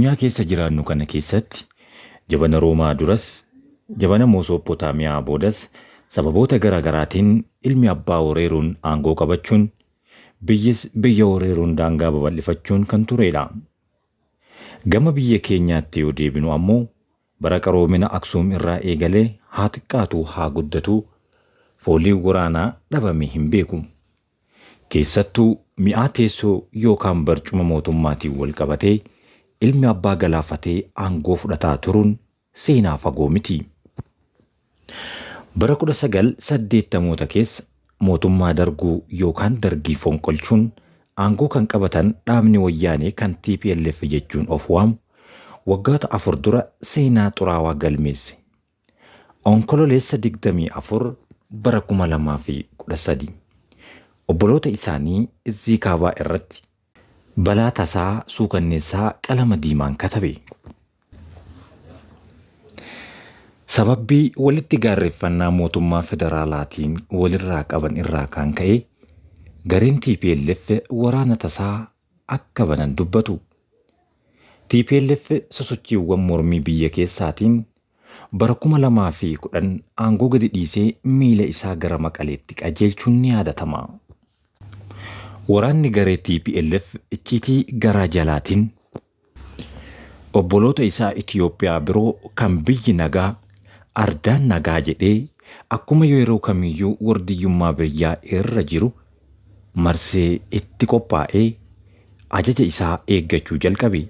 Addunyaa keessa jiraannu kana keessatti jabana Roomaa duras, jabana Moosoppotaamiyaa boodas sababoota garaa garaatiin ilmi abbaa weeraruun aangoo qabachuun, biyyis biyya weeraruun daangaa babal'ifachuun kan turedha. Gama biyya keenyaatti yoo deebinu ammoo bara qaroomina Aksuum irraa eegalee haa xiqqaatu haa guddatu fooliin waraanaa dhabame hin beeku. Keessattuu mi'aa teessoo yookaan barcuma mootummaatiin wal qabatee ilmi abbaa galaafatee aangoo fudhataa turuun seenaa fagoo miti. Bara 1980moota keessa mootummaa Darguu yookaan Dargii fonqolchuun aangoo kan qabatan dhaabni Wayyaanee kan TPLF jechuun of waamu waggoota 4 dura seenaa xuraawaa galmeesse. Onkololeessa 24 bara 2013 obboloota isaanii Izzii Kaabaa irratti balaa tasaa suukanneessaa qalama diimaan katabe. Sababbii walitti gaarreeffannaa mootummaa federaalaatiin walirraa qaban irraa kan ka'e gareen TPLF waraana tasaa akka banan dubbatu. TPLF sosochiiwwan mormii biyya keessaatiin bara 2010 aangoo gadi dhiisee miila isaa gara Maqaleetti qajeelchuun ni yaadatama. Waraanni garee TPLF icciitii garaa jalaatiin obboloota isaa Itiyoophiyaa biroo kan biyyi nagaa ardaan nagaa jedhee akkuma yeroo kamiyyuu wardiyyummaa biyyaa irra jiru marsee itti qophaa'ee ajaja isaa eeggachuu jalqabe.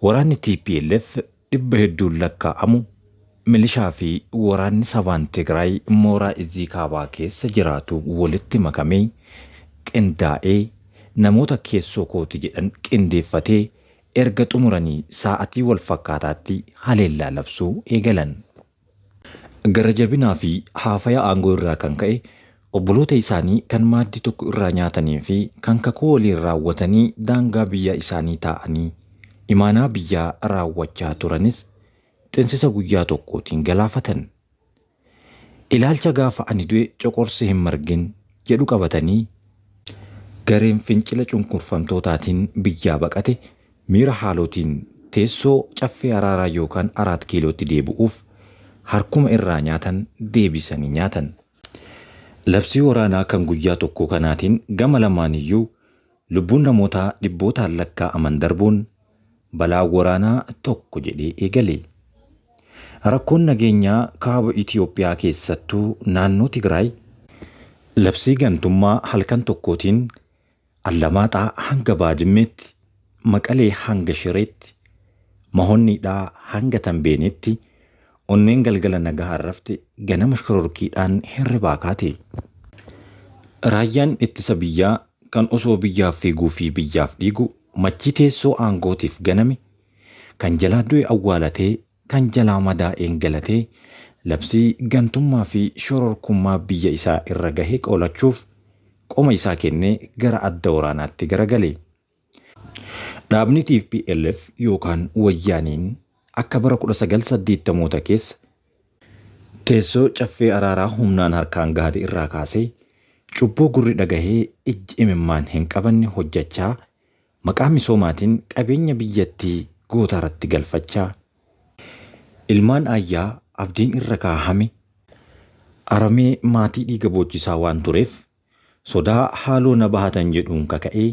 Waraanni TPLF dhibba hedduun lakkaa'amu milishaa fi waraanni sabaan Tigraay mooraa Izzii Kaabaa keessa jiraatu walitti makamee qindaa'ee namoota keessoo kooti jedhan qindeeffatee erga xumuranii sa'atii wal fakkaataatti haleellaa labsuu eegalan. Gara jabinaa fi haafaya aangoo irraa kan ka'e obboloota isaanii kan maaddii tokko irraa nyaatanii fi kan kakuu waliin raawwatanii daangaa biyya isaanii taa'anii imaanaa biyyaa raawwachaa turanis xinsisa guyyaa tokkootiin galaafatan. Ilaalcha gaafa ani du'e coqorsi hin margin jedhu qabatanii gareen fincila cunqurfamtootaatiin biyyaa baqate miira haalootiin teessoo caffee araaraa yookaan 4 kiilootti deebi'uuf harkuma irraa nyaatan deebisanii nyaatan. Labsii waraanaa kan guyyaa tokkoo kanaatiin gama lamaaniyyuu lubbuun namootaa dhibbootaan lakkaa'aman darbuun balaa waraanaa tokko jedhee eegale. Rakkoon nageenyaa kaaba Itiyoophiyaa keessattuu naannoo Tigraay labsii gantummaa halkan tokkootiin Allamaaxaa hanga Baadimmeetti, Maqalee hanga Shireetti, Mahonniidhaa hanga Tambeenitti onneen galgala nagaa rafte ganama shororkiidhaan hirribaa kaate. Raayyaan ittisa biyyaa kan osoo biyyaaf fiiguu fi biyyaaf dhiigu machii teessoo aangootiif ganame kan jalaa du'e awwaalatee kan jalaa madaa'een galatee labsii gantummaa fi shororkummaa biyya isaa irra gahee qolachuuf qoma isaa kennee gara adda waraanaatti garagale. Dhaabni TPLF yookaan Wayyaaniin akka bara 1980moota keessa teessoo caffee araaraa humnaan harkaan gahate irraa kaasee cubbuu gurri dhagahee ijji imimmaan hin qabanne hojjechaa maqaa misoomaatiin qabeenya biyyattii gootaratti galfachaa ilmaan ayyaa abdiin irra kaahame aramee maatii dhiiga boochisaa waan tureef sodaa haaloo na bahatan jedhuun kaka'ee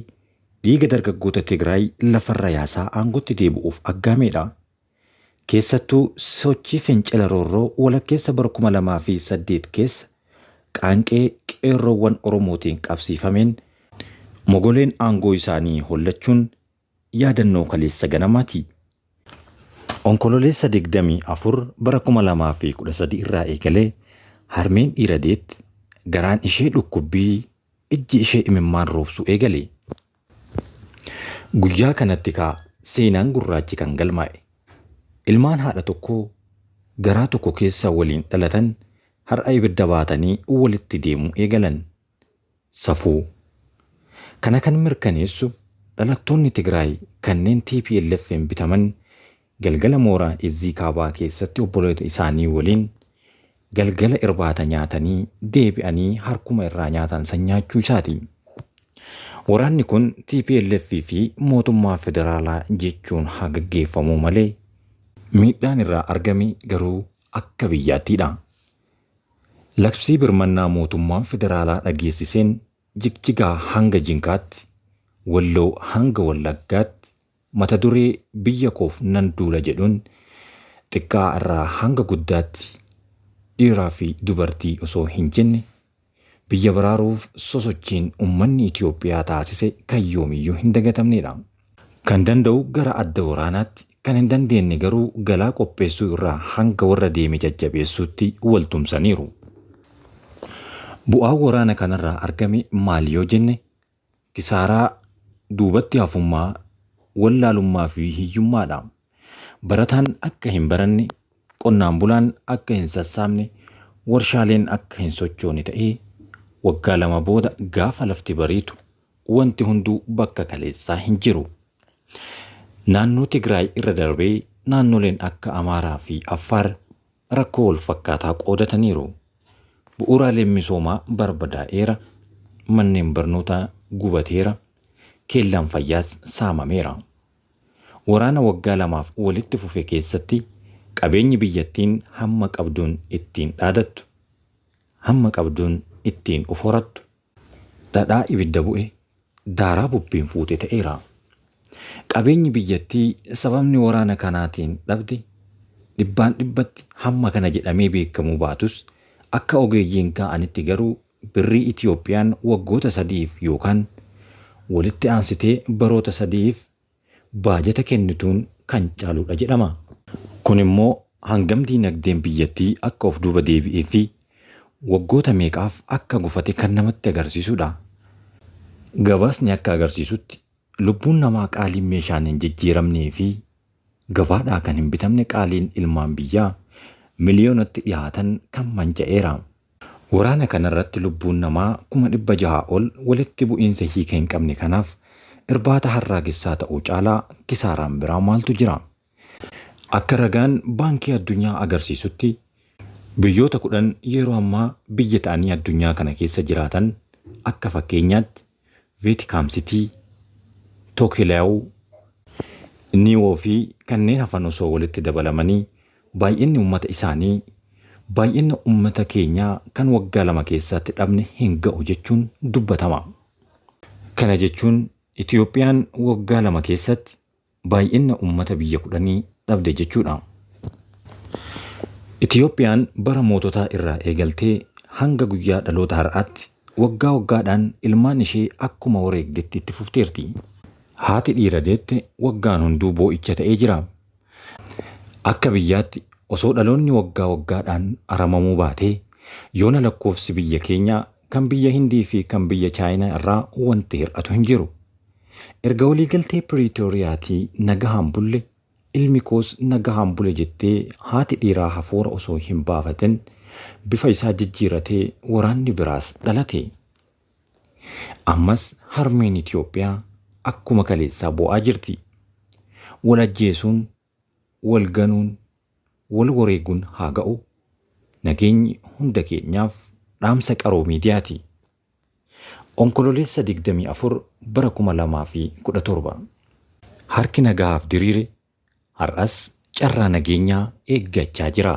dhiiga dargaggoota Tigraay lafarra yaasaa aangootti deebi'uuf aggaameedha. Keessattuu sochii fincila roorroo walakkeessa bara 2008 keessa qaanqee qeerroowwan Oromootiin qabsiifameen mogoleen aangoo isaanii hollachuun yaadannoo kaleessa ganamaati. Onkololeessa 24 bara 2013 irraa eegalee harmeen dhiira deetti garaan ishee dhukkubbii ijji ishee imimmaan roobsuu eegale. Guyyaa kanatti kaa seenaan gurraachi kan galmaa'e. Ilmaan haadha tokkoo garaa tokko keessa waliin dhalatan har'a ibidda baatanii walitti deemuu eegalan. Safuu. Kana kan mirkaneessu dhalattoonni Tigraay kanneen TPLF'n bitaman galgala mooraa Izzii Kaabaa keessatti obboloota isaanii waliin galgala irbaata nyaatanii deebi'anii harkuma irraa nyaatan san nyaachuu isaati. Waraanni kun TPLF fi mootummaa federaalaa jechuun haa gaggeeffamuu malee miidhaan irraa argame garuu akka biyyaattiidha. Labsii birmannaa mootummaan federaalaa dhageessiseen Jigjigaa hanga Jinkaatti, Walloo hanga Wallaggaatti mata duree biyya koof nan duula jedhuun xiqqaa irraa hanga guddaatti dhiiraa fi dubartii osoo hin jenne biyya baraaruuf sosochiin uummanni Itoophiyaa taasise kan yoomiyyuu hin dagatamnedha. Kan danda'u gara adda waraanaatti, kan hin dandeenye garuu galaa qopheessuu irraa hanga warra deeme jajjabeessuutti wal tumsaniiru. Bu'aan waraana kanarraa argame maal yoo jenne kisaaraa duubatti hafummaa, wallaalummaa fi hiyyummaadha. Barataan akka hin baranne, qonnaan bulaan akka hin sassaabne, warshaaleen akka hin sochoone ta'ee waggaa 2 booda gaafa lafti bariitu wanti hunduu bakka kaleessaa hin jiru. Naannoo Tigraay irra darbee naannoleen akka Amaaraa fi Affaar rakkoo wal fakkaataa qoodataniiru. Bu'uuraaleen misoomaa barbadaa'eera, manneen barnootaa gubateera, keellaan fayyaas saamameera. Waraana waggaa 2f walitti fufe keessatti qabeenyi biyyattiin hamma qabduun ittiin dhaadattu, hamma qabduun ittiin of horattu, dhadhaa ibidda bu'e, daaraa bubbeen fuute ta'eera. Qabeenyi biyyattii sababni waraana kanaatiin dhabde dhibbaan dhibbatti hamma kana jedhamee beekamuu baatus akka ogeeyyiin kaa'anitti garuu birrii Itoophiyaan waggoota 3f yookaan walitti aansitee baroota 3f baajata kennituun kan caaludha jedhama. Kun immoo hangam diinagdeen biyyattii akka of duuba deebi'ee fi waggoota meeqaaf akka gufate kan namatti agarsiisudha. Gabaasni akka agarsiisutti lubbuun namaa qaaliin meeshaan hin jijjiiramnee fi gabaadhaa kan hin bitamne qaaliin ilmaan biyyaa miliyoonatti dhiyaatan kan manca'eera. Waraana kanarratti lubbuun namaa 600,000 ol walitti bu'iinsa hiika hin qabne kanaaf irbaata harraagessaa ta'uu caalaa kisaaraan biraa maaltu jira? Akka ragaan Baankii Addunyaa agarsiisutti biyyoota 10 yeroo ammaa biyya ta'anii addunyaa kana keessa jiraatan akka fakkeenyaatti Veetikaam Sitii, Tookilaayuu, Niiwoo fi kanneen hafan osoo walitti dabalamanii baay'inni uummata isaanii baay'ina uummata keenyaa kan waggaa 2 keessatti dhabne hin ga'u jechuun dubbatama. Kana jechuun Itoophiyaan waggaa 2 keessatti baay'ina uummata biyya 10 dhabde jechuudha. Itoophiyaan bara moototaa irraa eegaltee hanga guyyaa dhaloota har'aatti waggaa waggaadhaan ilmaan ishee akkuma wareegdetti itti fufteerti. Haati dhiira deette waggaan hunduu boo'icha ta'ee jira. Akka biyyaatti osoo dhaloonni waggaa waggaadhaan aramamuu baatee yoona lakkoofsi biyya keenyaa kan biyya Hindii fi kan biyya Chaayinaa irraa wanti hir'atu hin jiru. Erga waliigaltee Piriitooriyaatii nagahaan bulle ilmi koos nagahaan bule jettee haati dhiiraa hafuura osoo hin baafatin bifa isaa jijjiiratee waraanni biraas dhalate. Ammas harmeen Itoophiyaa akkuma kaleessaa boo'aa jirti. Wal ajjeesuun, wal ganuun, wal wareeguun haa ga'u. Nageenyi hunda keenyaaf dhaamsa qaroo miidiyaati. Onkololeessa 24 bara 2017. Harki nagahaaf diriire har'as carraa nageenyaa eeggachaa jira.